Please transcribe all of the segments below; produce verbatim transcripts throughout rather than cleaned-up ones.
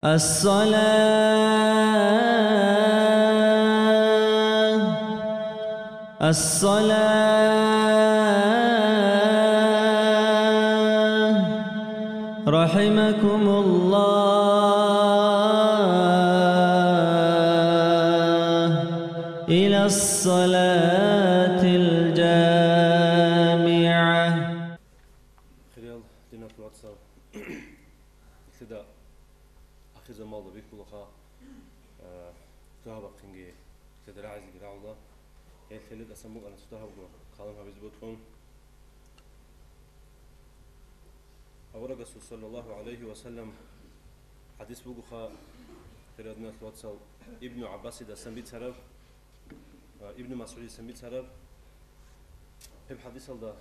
الصلاة، الصلاة، رحمكم الله، إلى الصلاة الجامعة. Хириял диналъул вацал, нилъеда ахирзаманалда бихьулаха, а, цо гьаб бахъинги, нилъеда рагӀизеги рагӀула. Гьел гьелдасан букӀана цо гьабго калам гьабизе бокьун. Аварагасул саллаллагьу гӀалайгьи ва саллам хӀадис бугоха, хириял диналъул вацал, Ибну ГӀаббасидасан бицараб, ва Ибну МасгӀудисан бицараб. Гьеб хӀадисалда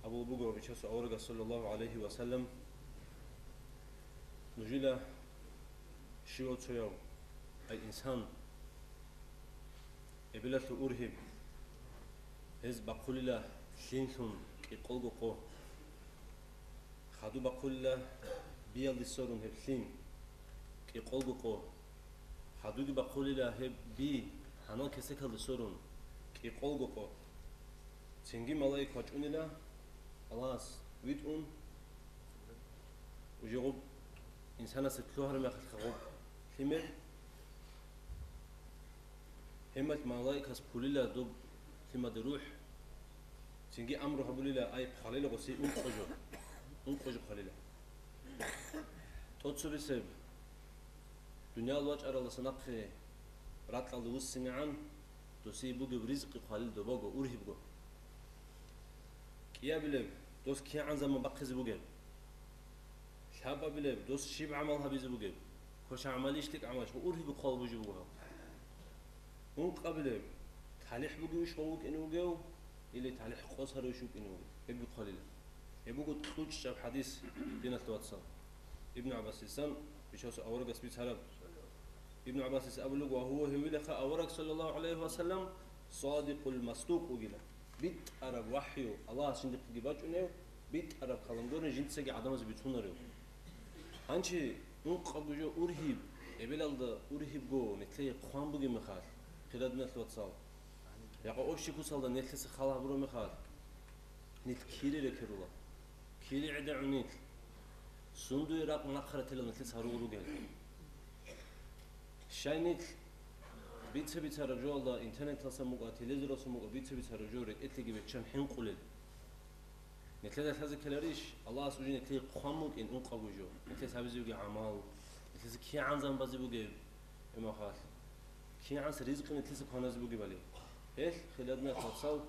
абулеб буго Бичасул аварагас, саллаллагьу гӀалайгьи ва саллам: нужила щивав цояв, ай инсан, эбелалъул ургьиб, гьез бахъулила лъимлъун кӀикъолго къо. Хадуб бахъулила биялде сорун гьеб лъим, кӀикъолго къо. Хадуги бахъулила гьеб би гьанал кесекалде сорун, кӀикъолго къо. Цинги малаик вачӀунила Аллагьас витӀун, уже гъуб инсанасе лъугьараб мехалъха гъуб лъимер. Гьеб малаикас пулила доб лъимаде рухӀ, цинги амру гьабулила, ай, хъвалила гъосие ункъо жо, ункъо жо хъвалила. ТӀоцебесеб, дуниял вачӀаралдаса нахъе ракьалде вуссинегӀан, досие бугеб ризкъи хъвалил добаго, ургьибго. КӀиабилеб, дос кигӀан заман бахъизе бугеб? Лъабабилеб, дос щиб гӀамал гьабизе бугеб? Квеша гӀамалищ, лъикӀ гӀамалищ, ва ургьиб хъвал бужи буго гьаб. Ункъабилеб, талихӀ бугевищ гъов вукӀине вугев, или талихӀ къосаревищ вукӀине вугев? Гьеб хъвалила. Гьеб буго кьучӀаб хӀадис, диналъул вацал. Ибну ГӀаббасисан Бичасул аварагас бицараб. Ибну ГӀаббасис абулеб: «Ва гьува гьевилаха авараг, саллаллагьу гӀалайгьи ва саллам, садикъул масдукъ вугила». БитӀараб вахӀю, Аллагьас жиндихъеги бачӀунев, битӀараб калам гурин жинцаги гӀадамазе бицунарев. Гьанчи ункъабго жо ургьиб, эбелалда ургьибго нилъее хъван бугеб мехалъ, хириял диналъул вацал, якъа общий куцалда нилъеца хал гьабураб мехалъ, нилъ кири рекерула. Кири гӀедегӀун нилъ. Сундуе ракъ нахъа ратила нилъеца гьарулел ругел. Щай нилъ бица-бицараб жоялда, интернеталдасан букӀа, телевизоралдасан букӀа, бица-бицараб жо рекӀелъеги беччан хӀинкъулел? Нилъеда лъазе ккеларищ, Аллагьас уже нилъее хъван букӀин ункъабго жо, нилъеца гьабизе бугеб гӀамал, нилъеца кигӀан заман базе бугеб, гьеб мехалъ кигӀанас ризкъи нилъеца кваназе бугебали? Гьелъ, хириял диналъул вацал,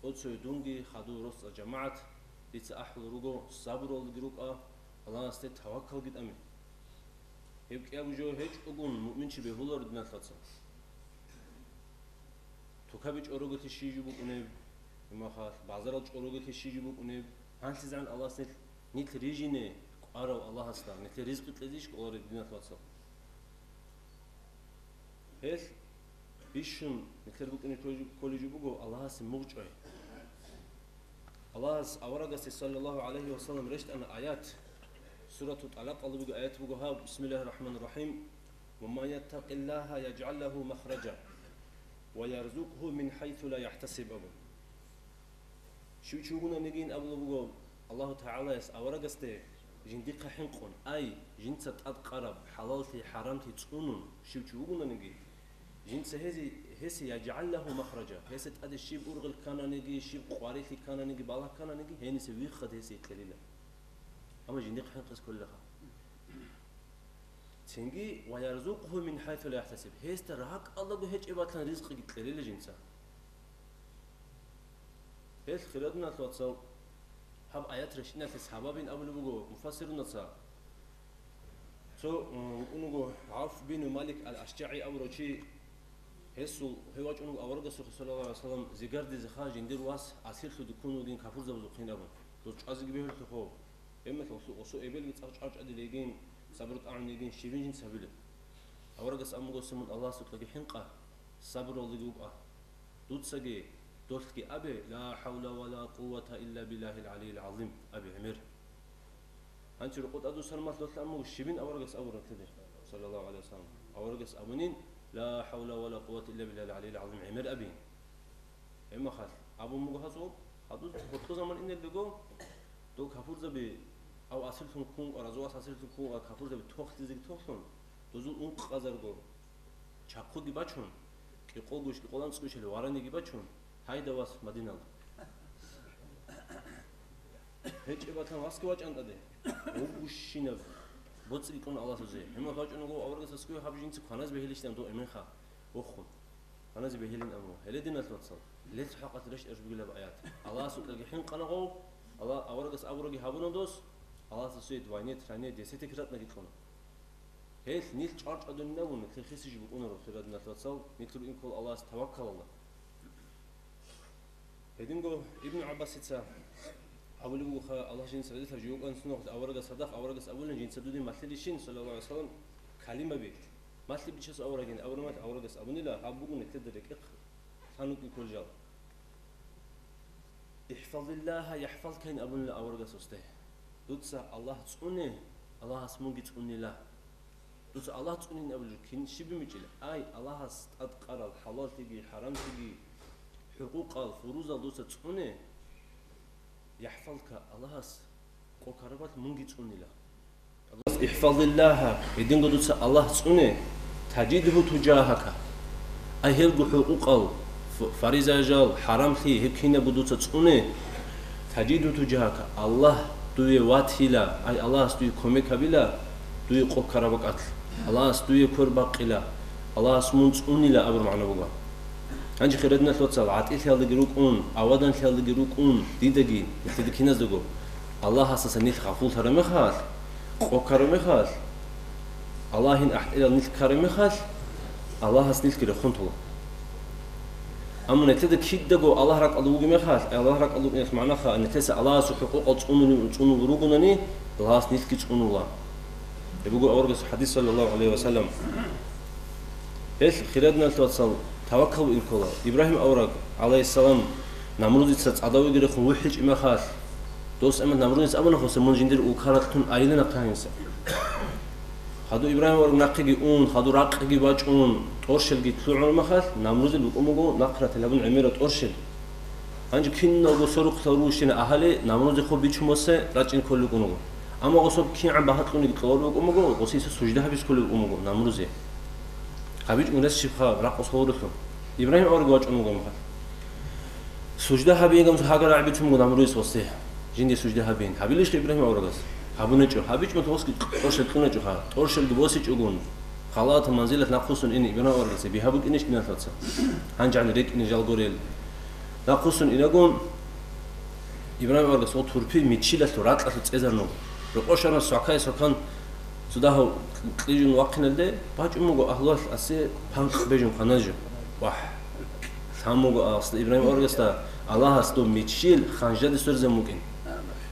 тӀоцеве дунги, хадув, росдал жамагӀат, дица ахӀулел руго, сабуралдаги рукӀа, Аллагьасде таваккалги тӀаме. Гьеб кӀиябго жо гьечӀогун муъминчи бегьуларо, диналъул вацал. Тукаби чӀорогелъи щиб жо букӀунеб, гьеб мехалъ, базарал чӀорогелъи щиб жо букӀунеб, гьанлъизегӀан Аллагьас нилъ, нилъ рижине кӀварав Аллагьасда, нилъее ризкъи кьезейищ кӀолареб, диналъул вацал? Гьелъ бищун нилъер букӀине кколеб жо буго Аллагьасе мугъ чӀвай. Аллагьас аварагасде, саллаллагьу гӀалайгьи ва саллам, рещтӀана аят. Сурату ТӀалакъалда буго аят буго гьаб: «Бисмиллагьир рахӀманир рахӀим. Ва ман яттакъиллагьа яжгӀал лагьу махража ва ярзукъгьу мин хӀайсу ла яхӀтасиб», – абун. Щив чи вугониги, абулеб буго Аллагьу ТагӀалаяс аварагасде, жиндихъа хӀинкъун, ай, жинца тӀад къараб, хӀалаллъи, хӀарамлъи цӀунун, щив чи вугониги, жинца гьезе, гьесие яжгӀал лагьу махража, гьесда тӀаде щиб ургъел ккананиги, щиб къварилъи ккананиги, балагь ккананиги, гьениса виххад гьесие кьелила. Амма жиндихъа хӀинкъизе кколилаха. Цинги, «ва ярзукъгьу мин хӀайсу ла яхӀтасиб», гьесда ракӀалдаго гьечӀеб батилан ризкъиги кьелила жинца. Гьелъ, хириял диналъул вацал, гьаб аят рещтӀиналъе сабабин абулеб буго муфассирунаца. Цо, м, вукӀун вуго ГӀавф бину Малик ал-АшжагӀи абурав чи, гьесул, гьев вачӀун вуго аварагасухъе, саллаллагьу гӀалайгьи ва саллам, зигардизеха жиндир вас асирлъуде ккун вугин капурзабазухъин абун, дос чӀвазеги бегьулелъухъ. Гьебмехалъ гъосул эбелги цӀакъ чӀарчӀадил йигин, сабру тӀагӀун йигин, щибин жинца гьабилеб? Аварагас абун буго: «Мун Аллагьасукьаги хӀинкъа, сабуралдеги вукӀа. Дуцаги долъги абе, ла хӀавла ва ла къуввата илла биллагьил гӀалийил гӀазим», абе гӀемер. Гьанчи рокъо тӀадвуссараб мехалъ долъ абун буго, щибин аварагас абураб нилъеде. саллаллагьу гӀалайгьи ва саллам, аварагас абунин: «Ла хӀавла ва ла къуввата илла биллагьил гӀалийил гӀазим», гӀемер абин. Гьеб мехалъ абун буго гьазул, гьадур гьоркьо заман инел буго, дол капурзаби, ав асирлъун ккун, разувас асирлъун ккун, капурзаби тохлъизеги тохлъун, дозул ункъазарго чахъуги бачун, кӀикъолгуш, кӀикъолан цӀушел вараниги бачун, гьайда вас Мадиналда. ГьечӀеб батан васги вачӀан тӀаде. Гьеб гущинаб боцӀи кьун Аллагьасузе. Гьемал вачӀун вуго аварагасасго гьаб жинца кваназ бегьилищинаб дов эменха. Вохун. Кваназе бегьилин амру. Гьеле, диналъ вацал, лец хӀакъалъ рещтӀараб бугилаб аят. Аллагьас укьаги хӀинкъана гъов, Аллагь аварагас абураги гьабуна дос, Аллагьасасуе двойне, тройне, десятикратноги кьуна. Гьелъ нилъ чӀвар-чӀвадунин абун, нилъер хисиже букӀунаро, хира диналъ вацал, нилъ рукӀин ккола Аллагьас таваккалалда. Гьединго Ибн ГӀаббасица абулеб бугоха, Аллагь жинца разилъав жив вукӀан сунагьулъ аварагас гьадахъ, аварагас абулин, жинца дудин малъилищин, саллаллагьу гӀалайгьи ва саллам, калимаби. Малъи бичасу аварагин, абураб мал аварагас абунила, гьаб буго нилъеда рекӀехъ лъан вукӀин кколел жал. «ИхӀфазиллагьа яхӀфазкаин», абунила аварагас гьесде. Дуца Аллагь цӀуне, Аллагьас мунги цӀунила. Дуца Аллагь цӀунин абулел кин щиб мичӀила? Ай, Аллагьас тӀадкъарал хӀалаллъиги, хӀарамлъиги, хӀукъукъал, фурузал дуца цӀуне, яхӀфазка, Аллагьас къо ккарабалъ мунги цӀунила. «ИхӀфазиллагьа», гьединго дуца Аллагь цӀуне, «тажидгьу тужагьака». Ай, гьелго хӀукъукъал, ф-, фаризаял жал, хӀарамлъи, гьеб кинабго дуца цӀуне, «тажидгьу тужагьака», Аллагь дуе ватила, ай, Аллагьас дуе кумек гьабила, дуе къо ккараб бакӀалъ, Аллагьас дуе квер бакъила, Аллагьас мун цӀунила абураб магӀна буго. Гьанже, хира диналъ вацал, гӀатӀилъиялдаги рукӀун, аваданлъиялдаги рукӀун, дидаги, нилъеда киназдаго, Аллагьасаса нилъ гъафуллъараб мехалъ, къо ккараб мехалъ, Аллагьин ахӀдерал нилъ ккараб мехалъ, Аллагьас нилъги рехун тола. Амма нилъеда кидаго Аллагь ракӀалда вугеб мехалъ, Аллагь ракӀалда вукӀиналъ магӀнаха, нилъеца Аллагьасул хӀукъукъал цӀунули-, цӀунул ругонани, Аллагьас нилъги цӀунула. Гьеб буго аварагас хӀадис, саллаллагьу гӀалайгьи ва саллам. Гьелъ, хира диналъ вацал, таваккал бугин ккола. Ибрагьим авараг, гӀалайгьиссалам, Намрудица цӀадав вугевухъ вухӀичӀеб мехалъ, дос Намрудица абуна, хъуса, мун жиндир улкаялдалъун айилан ахъа гьанса. Хадув Ибрагьим авараг нахъеги ун, хадур ракъиги бачӀун, тӀорщелги лъугӀун мехалъ, Намрудил букӀун буго нахъ ратил гьабун гӀемераб тӀорщел. Гьанже киналго сорухъ лъугьарулщина агьале, Намрудихъо бичун босе рачӀин кколел рукӀун буго. Амма гъосул кигӀан багьа кьуниги кьолеб букӀун буго, гъосиса сужда гьабизе кколеб букӀун буго Намрузе. ГьабичӀун рес щибха ракъус гьорулъун. Ибрагьим авараг вачӀун вуго мехалъ. Сужда гьабиин гамсу гьагар рагӀи бицун буго Намрудис гъосде. Жинде сужда гьабиин. Гьабилищха Ибрагьим аварагас? ГьабуначӀо. ГьабичӀун гъосги тӀорщел кьуначӀоха. ТӀорщелги босичӀогун. Халата манзилалъ нахъвуссун ине Ибрагьим аварагасда бигьа букӀинищ, диналъ вацал? Гьанже гьанир рекӀине жалгорел. Нахъвуссун инагун, Ибрагьим аварагас гъо турпи мичилалъул ракьалъул цӀезарун. Рокъов щвана свакай-свакан цо дагьав кьижун вахъиналде, бачӀун буго агьлуялъ асе панкъ бежун кваназе жо. Вагь! Лъан буго асда Ибрагьим аварагасда, Аллагьас доб мичил ханжаде сверзабун букӀин.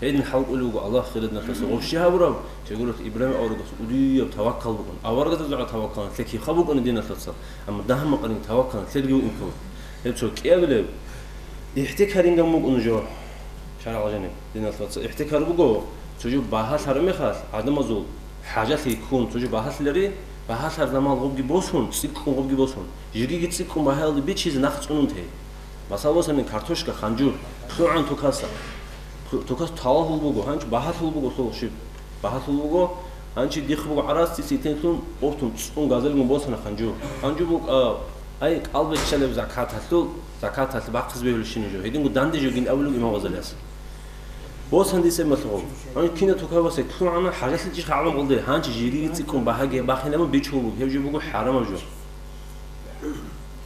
Гьедин хӀалкӀолев вуго Аллагь, хира диналъ вацал. Гъов щи гьабураб? Чагуралъ Ибрагьим аварагас удияб таваккал бугун. Аварагасда гӀадаб таваккал, лъе кибха букӀуна, диналъ вацал. Амма дагьаб-макъарин таваккал, лъелги вукӀин ккола. Гьеб цо кӀиабилеб ихтикарин ган букӀун жо. ШаргӀалъ жаниб, диналъ вацал, ихтикар буго, цо жо багьалъараб мехалъ, гӀадамазул хӀажалъи ккун, цо жо багьалъилари, багьалъараб заман гъобги босун, цӀикӀкӀун гъобги босун, жегиги цӀикӀкӀун багьаялде бичизе нахъ цӀунун тей. Масала, босани картошка, ханжур, лъугӀан тукаса. Тукас талалъул буго, гьанчи багьалъул буго лъугьа щиб. Багьалъул буго, гьанчи дихъ буго гӀарац, цици тенлъун, къуртун цӀун газелгун босана ханжур. Ханжур букӀа, ай, кӀалбиччалеб закаталъул, закаталъ бахъизе бегьулищин жо. Гьединго данде жо гин абулеб имам Гъазалияс. Босан дица малъгъу. Гьанчи кина тукабасе лъугӀана, хӀажалъичӀищ гӀалам гъулде, гьанчи жиги цӀикӀкӀун багьаги бахинабун бичулеб буго, гьеб жо буго хӀарамаб жо.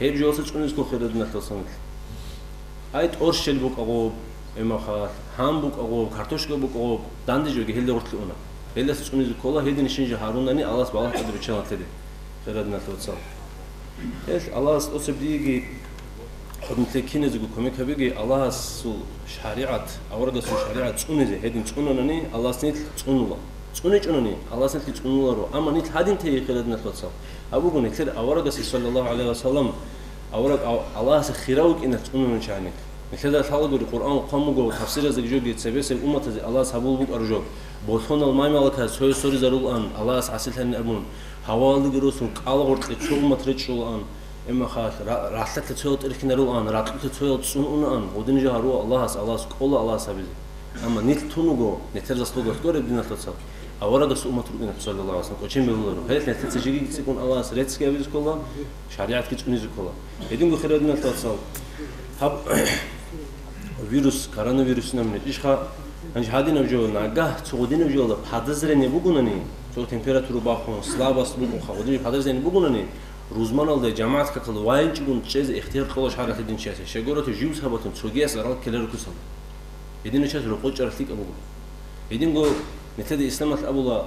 Гьеб жоялъе цӀунезго, хира диналъ вацал. Ай, тӀорщел букӀа гъоб, эмахал, гьан букӀа гъоб, картошка букӀа гъоб, данде жоги гьелда гъорлъе уна. Гьелдаса цӀунезе ккола, гьедин щин жо гьарунани Аллагьас балагь тӀаде биччаланлъеде, хира диналъ вацал. Гьелъ Аллагьас тӀоцеб диеги, хӀурматлъи киназего кумек гьабиги, Аллагьасул шаригӀат, аварагасул шаригӀат цӀунезе, гьедин цӀунанани Аллагьас нилъ цӀунула. ЦӀуничӀунани Аллагьас нилъги цӀунуларо, амма нилъ гьадин тей, хира диналъ вацал. Абуго, нилъер аварагасе, саллаллагьу гӀалайгьи ва саллам, авараг Ав-, Аллагьасе хирав вукӀиналъ цӀунун чагӀи нилъ. Нилъеда лъалагури, Къуръан хъван буго, тафсираздаги жоги цебесеб умматазе Аллагьас гьабулеб букӀараб жо. Болъонал маймалаказ цое соризарулаан, Аллагьас гӀасилъанин абун, гьаваялдаги росун, кӀалагъоркье цо уммат речӀчӀулаан, эмахалъ ра-, ралъдалъе цоял тӀерхьинарулаан, ракьулъе цоял цӀун унаан, гъодин жо гьарула Аллагьас, Аллагьас кӀола Аллагьас гьабизе. Амма нилъ тун вуго, нилъер заслугалъ гуреб, диналъ вацал. Аварагас уммат рукӀиналъ, саллаллагьу гӀалайгьи ва саллам, кӀочен бегьуларо. Гьелъ нилъеца жеги цӀикӀкӀун Аллагьас реццги гьабизе ккола, шаригӀатги цӀунизе ккола. Гьединго, хириял диналъ вацал, гьаб вирус, коронавирус намуна ишха, гьанже гьадинаб жо, нагагь цо гъодинаб жоялда подозрение бугунани, цо температура бахун, слабость букӀунха, гъодинаб подозрение бугунани, рузманалда жамагӀат какал вайинчӀогун чӀезе ихтияр кьола шаригӀалъ дин чиясе, щайгурелъул жив сабаблъун цогияс зарал ккеларуккусалда. Гьединав чияс рокъов чӀаралъ лъикӀаб буго. Гьединго нилъеда исламалъ абула,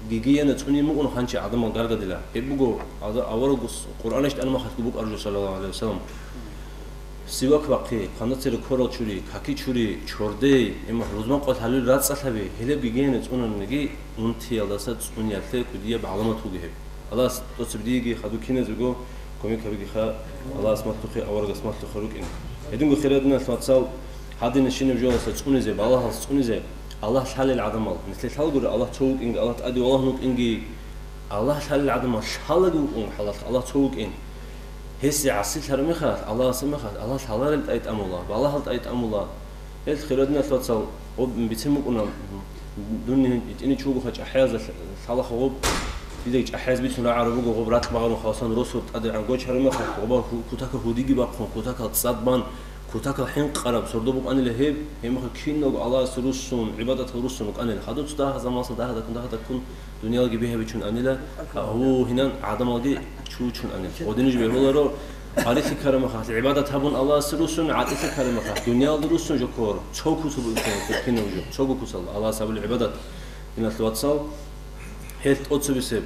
гигиена цӀунин мукӀун ханчи гӀадамал гаргадила. Гьеб буго, ада-, аварагас Къуръаналъ тӀад махалъго букӀараб жо, саллаллагьу гӀалайгьи ва саллам. Сивак бахъи, хъанацере ккорал чури, каки чури, чордей, имах рузман къвалъ гьалули рацӀцӀалъаби, гьелеб гигиена цӀунаниги, унтиялдаса цӀуниялъе кӀудияб гӀаламат буго гьеб. Аллагьас тӀоцеб диеги хадур киназего кумек гьабигиха, Аллагьас малъухъе, аварагас малъухъе рукӀин. Гьединго, хириял диналъ вацал, гьадинаб щинаб жоялдаса цӀунизе, балагьалдаса цӀунизе, Аллагь лъалел гӀадамал, нилъер лъалгури, Аллагь цо вукӀинги, Аллагь тӀаде валагьун вукӀинги, Аллагь лъалел гӀадамал лъалаги вукӀун хӀалалъ, Аллагь цо вукӀин. Гьесие гӀасилъараб мехалъ, Аллагьасе мехалъ, Аллагь лъаларел тӀайтӀамула, балагьал тӀайтӀамула. Гьел, хириял диналъ вацал, гъоб бицин букӀуна, дун гьитӀинив чи вугоха чӀахӀияз лъалаха гъоб, дидаги чӀахӀияз бицун рагӀараб буго гъоб ракь багъарун хавсан росу тӀадегӀан гочараб мехалъ, гъоба ху-, кутакал гьудиги бахъун, кутакал цӀад бан, кутакал хӀинкъараб сордо букӀанила гьеб, гьеб мехалъ киналго Аллагьасе руссун, гӀибадатал руссун рукӀанила. Гьадуц дагьа заманасда дагьа-дагьккун, дагьа-дагьккун дуниялги бигьабичун анила, гьав гьинан гӀадамалги чучун анила. Гъодиниж бегьуларо, гьарилъи ккараб мехалъ гӀибадат гьабун Аллагьасе руссун, гӀатӀилъи ккараб мехалъ дуниялда руссун жо ккоро. Цо куцал бугеб кинаб жо, цого куцал Аллагьас гьабулеб гӀибадат. Диналъ вацал, гьел тӀоцебесеб,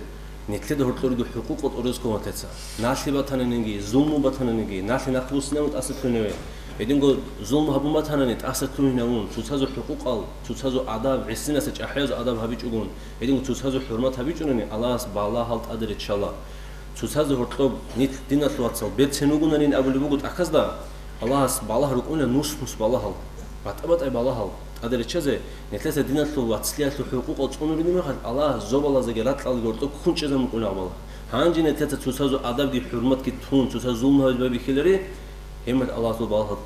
нилъеда гьоркьориго хӀукъукъал тӀорезккун ватеца. Налъи батананиги, зулму батананиги, налъи нахъбуссинавун тӀаса ккуневе. Гьединго зулму гьабун батанани тӀаса ккунинавун, цоцазул хӀукъукъал, цоцазул адаб, гӀисинаса чӀахӀиязул адаб гьабичӀогун, гьединго цоцазул хӀурмат гьабичӀунани Аллагьас балагьал тӀаде риччала. Цоцазул гьоркьоб нилъ, диналъ вацал, берцин вугунанин абулеб буго тӀахьазда, Аллагьас балагь рукӀуна нус-нус балагьал, батӀа-батӀай балагьал тӀаде риччазе, нилъеца диналъул вацлъиялъул хӀукъукъал цӀунурин мехалъ, Аллагьас зобалазеги ракьалги гьоркьоб ккун чӀезабун букӀуна гьаб балагь. Гьанже нилъеца цоцазул адабги хӀурматги тун, цоцазул зулму гьабизе байбихьилари, гьеб мехалъ Аллагьасул балагьал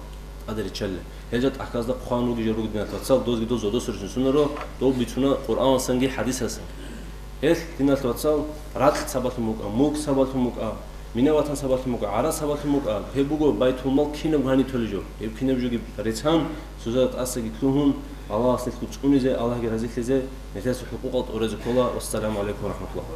тӀаде риччалила. Гьел жо тӀахьазда хъван ругел жо руго, диналъ вацал, дозги дов зодосурисин сунаро, дов бицуна Къуръаналсанги хӀадисалсан. Гьелъ, диналъ вацал, ракь сабаблъун букӀа, мулк сабаблъун букӀа, мина-ватан сабаблъун букӀа, гӀарац сабаблъун букӀа, гьеб буго байтулмал кинабго гьаниб толеб жо. Гьеб кинаб жоги реццан, цоцазда тӀасаги лъугьун, Аллагьас нилъго цӀунизе, Аллагьги разилъизе, нилъеца хӀукъукъал тӀорезе ккола. Вассаламу гӀалайкум ва рахӀматуллагь.